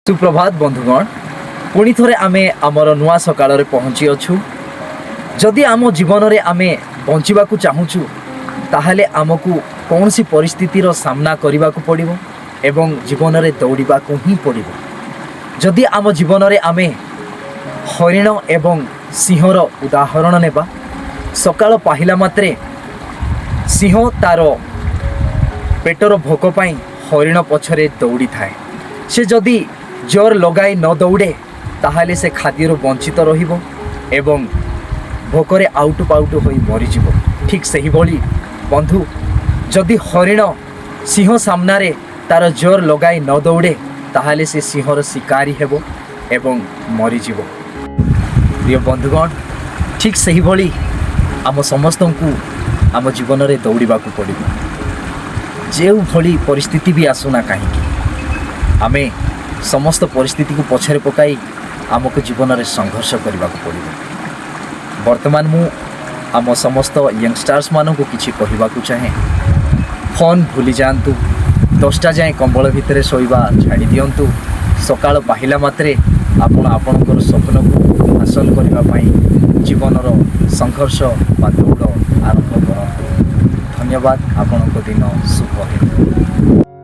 ସୁପ୍ରଭାତ ବନ୍ଧୁଗଣ, ପୁଣି ଥରେ ଆମେ ଆମର ନୂଆ ସକାଳରେ ପହଞ୍ଚିଅଛୁ। ଯଦି ଆମ ଜୀବନରେ ଆମେ ବଞ୍ଚିବାକୁ ଚାହୁଁଛୁ, ତାହେଲେ ଆମକୁ କୌଣସି ପରିସ୍ଥିତିର ସାମ୍ନା କରିବାକୁ ପଡ଼ିବ ଏବଂ ଜୀବନରେ ଦୌଡ଼ିବାକୁ ହିଁ ପଡ଼ିବ। ଯଦି ଆମ ଜୀବନରେ ଆମେ ହରିଣ ଏବଂ ସିଂହର ଉଦାହରଣ ନେବା, ସକାଳ ପାହିଲା ମାତ୍ରେ ସିଂହ ତାର ପେଟର ଭୋକ ପାଇଁ ହରିଣ ପଛରେ ଦୌଡ଼ିଥାଏ। ସେ ଯଦି ଜୋର ଲଗାଇ ନ ଦୌଡ଼େ, ତାହେଲେ ସେ ଖାଦ୍ୟରୁ ବଞ୍ଚିତ ରହିବ ଏବଂ ଭୋକରେ ଆଉଟୁ ପାଉଟୁ ହୋଇ ମରିଯିବ। ଠିକ୍ ସେହିଭଳି ବନ୍ଧୁ, ଯଦି ହରିଣ ସିଂହ ସାମ୍ନାରେ ତାର ଜୋର ଲଗାଇ ନ ଦୌଡ଼େ, ତାହେଲେ ସେ ସିଂହର ଶିକାରୀ ହେବ ଏବଂ ମରିଯିବ। ପ୍ରିୟ ବନ୍ଧୁଗଣ, ଠିକ୍ ସେହିଭଳି ଆମ ସମସ୍ତଙ୍କୁ ଆମ ଜୀବନରେ ଦୌଡ଼ିବାକୁ ପଡ଼ିବ। ଯେଉଁଭଳି ପରିସ୍ଥିତି ବି ଆସୁନା କାହିଁକି, ଆମେ ସମସ୍ତ ପରିସ୍ଥିତିକୁ ପଛରେ ପକାଇ ଆମକୁ ଜୀବନରେ ସଂଘର୍ଷ କରିବାକୁ ପଡ଼ିବ। ବର୍ତ୍ତମାନ ମୁଁ ଆମ ସମସ୍ତ ୟଙ୍ଗଷ୍ଟାର୍ସମାନଙ୍କୁ କିଛି କହିବାକୁ ଚାହେଁ। ଫୋନ୍ ଭୁଲି ଯାଆନ୍ତୁ, 10ଟା ଯାଏଁ କମ୍ବଳ ଭିତରେ ଶୋଇବା ଛାଡ଼ି ଦିଅନ୍ତୁ। ସକାଳ ପାହିଲା ମାତ୍ରେ ଆପଣ ଆପଣଙ୍କର ସ୍ୱପ୍ନକୁ ହାସଲ କରିବା ପାଇଁ ଜୀବନର ସଂଘର୍ଷ ବା ଦୌଡ଼ ଆରମ୍ଭ କରନ୍ତୁ। ଧନ୍ୟବାଦ। ଆପଣଙ୍କ ଦିନ ଶୁଭ ହେଉ।